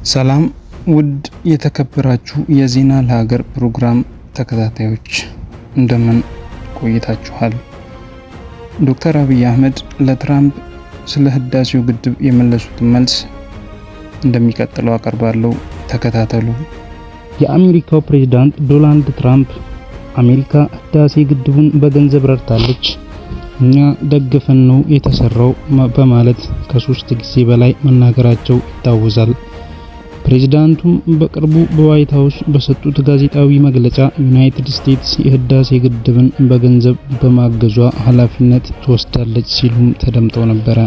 ሰላም ውድ የተከበራችሁ የዜና ለሀገር ፕሮግራም ተከታታዮች፣ እንደምን ቆይታችኋል? ዶክተር አብይ አህመድ ለትራምፕ ስለ ህዳሴው ግድብ የመለሱትን መልስ እንደሚቀጥለው አቀርባለሁ። ተከታተሉ። የአሜሪካው ፕሬዝዳንት ዶናልድ ትራምፕ አሜሪካ ህዳሴ ግድቡን በገንዘብ ረድታለች፣ እኛ ደግፈን ነው የተሰራው በማለት ከ3 ጊዜ በላይ መናገራቸው ይታወሳል። ፕሬዝዳንቱም በቅርቡ በዋይት ሀውስ በሰጡት ጋዜጣዊ መግለጫ ዩናይትድ ስቴትስ የህዳሴ ግድብን በገንዘብ በማገዟ ኃላፊነት ትወስዳለች ሲሉም ተደምጠው ነበረ።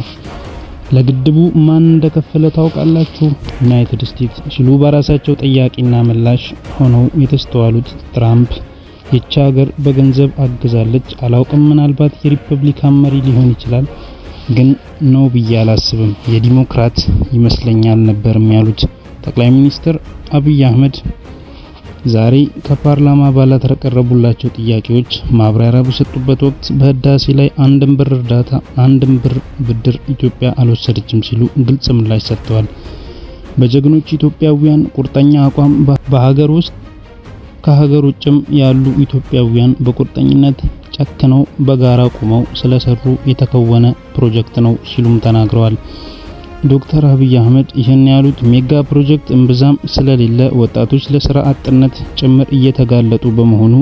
ለግድቡ ማን እንደከፈለ ታውቃላችሁ? ዩናይትድ ስቴትስ ሲሉ በራሳቸው ጠያቂና ምላሽ ሆነው የተስተዋሉት ትራምፕ ይህች ሀገር በገንዘብ አግዛለች፣ አላውቅም፣ ምናልባት የሪፐብሊካን መሪ ሊሆን ይችላል፣ ግን ነው ብዬ አላስብም፣ የዲሞክራት ይመስለኛል ነበርም ያሉት። ጠቅላይ ሚኒስትር አብይ አህመድ ዛሬ ከፓርላማ አባላት ለቀረቡላቸው ጥያቄዎች ማብራሪያ በሰጡበት ወቅት በህዳሴ ላይ አንድም ብር እርዳታ፣ አንድም ብር ብድር ኢትዮጵያ አልወሰደችም ሲሉ ግልጽ ምላሽ ሰጥተዋል። በጀግኖች ኢትዮጵያውያን ቁርጠኛ አቋም በሀገር ውስጥ ከሀገር ውጭም ያሉ ኢትዮጵያውያን በቁርጠኝነት ጨክነው በጋራ ቆመው ስለሰሩ የተከወነ ፕሮጀክት ነው ሲሉም ተናግረዋል። ዶክተር አብይ አህመድ ይህን ያሉት ሜጋ ፕሮጀክት እምብዛም ስለሌለ ወጣቶች ለስራ አጥነት ጭምር እየተጋለጡ በመሆኑ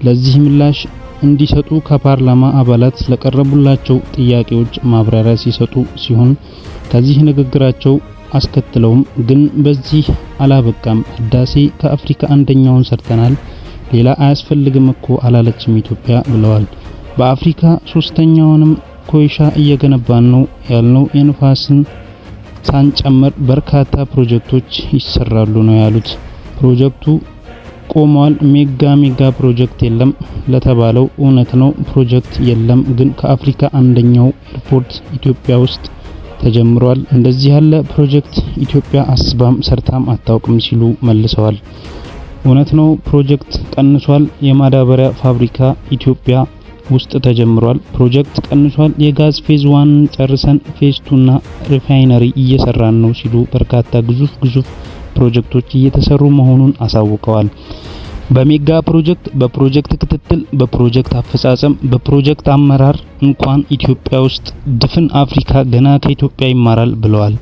ለዚህ ምላሽ እንዲሰጡ ከፓርላማ አባላት ለቀረቡላቸው ጥያቄዎች ማብራሪያ ሲሰጡ ሲሆን፣ ከዚህ ንግግራቸው አስከትለውም ግን በዚህ አላበቃም፣ ህዳሴ ከአፍሪካ አንደኛውን ሰርተናል፣ ሌላ አያስፈልግም እኮ አላለችም ኢትዮጵያ ብለዋል። በአፍሪካ ሶስተኛውንም ኮይሻ እየገነባን ነው ያልነው የንፋስን ሳንጨምር በርካታ ፕሮጀክቶች ይሰራሉ ነው ያሉት። ፕሮጀክቱ ቆሟል፣ ሜጋ ፕሮጀክት የለም ለተባለው እውነት ነው፣ ፕሮጀክት የለም፣ ግን ከአፍሪካ አንደኛው ኤርፖርት ኢትዮጵያ ውስጥ ተጀምሯል። እንደዚህ ያለ ፕሮጀክት ኢትዮጵያ አስባም ሰርታም አታውቅም ሲሉ መልሰዋል። እውነት ነው፣ ፕሮጀክት ቀንሷል። የማዳበሪያ ፋብሪካ ኢትዮጵያ ውስጥ ተጀምሯል። ፕሮጀክት ቀንሷል። የጋዝ phase 1 ጨርሰን phase 2 እና refinery እየሰራን ነው ሲሉ በርካታ ግዙፍ ግዙፍ ፕሮጀክቶች እየተሰሩ መሆኑን አሳውቀዋል። በሜጋ ፕሮጀክት፣ በፕሮጀክት ክትትል፣ በፕሮጀክት አፈጻጸም፣ በፕሮጀክት አመራር እንኳን ኢትዮጵያ ውስጥ ድፍን አፍሪካ ገና ከኢትዮጵያ ይማራል ብለዋል።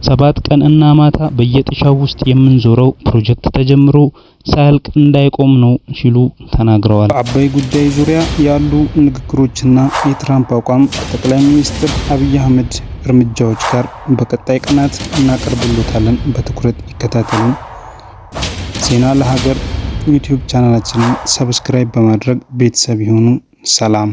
7 ቀን እና ማታ በየጥሻው ውስጥ የምንዞረው ፕሮጀክት ተጀምሮ ሳያልቅ እንዳይቆም ነው ሲሉ ተናግረዋል። በአባይ ጉዳይ ዙሪያ ያሉ ንግግሮችና የትራምፕ አቋም ከጠቅላይ ሚኒስትር አብይ አህመድ እርምጃዎች ጋር በቀጣይ ቀናት እናቀርብሎታለን። በትኩረት ይከታተሉ። ዜና ለሀገር ዩቲዩብ ቻናላችንን subscribe በማድረግ ቤተሰብ ይሁኑ። ሰላም።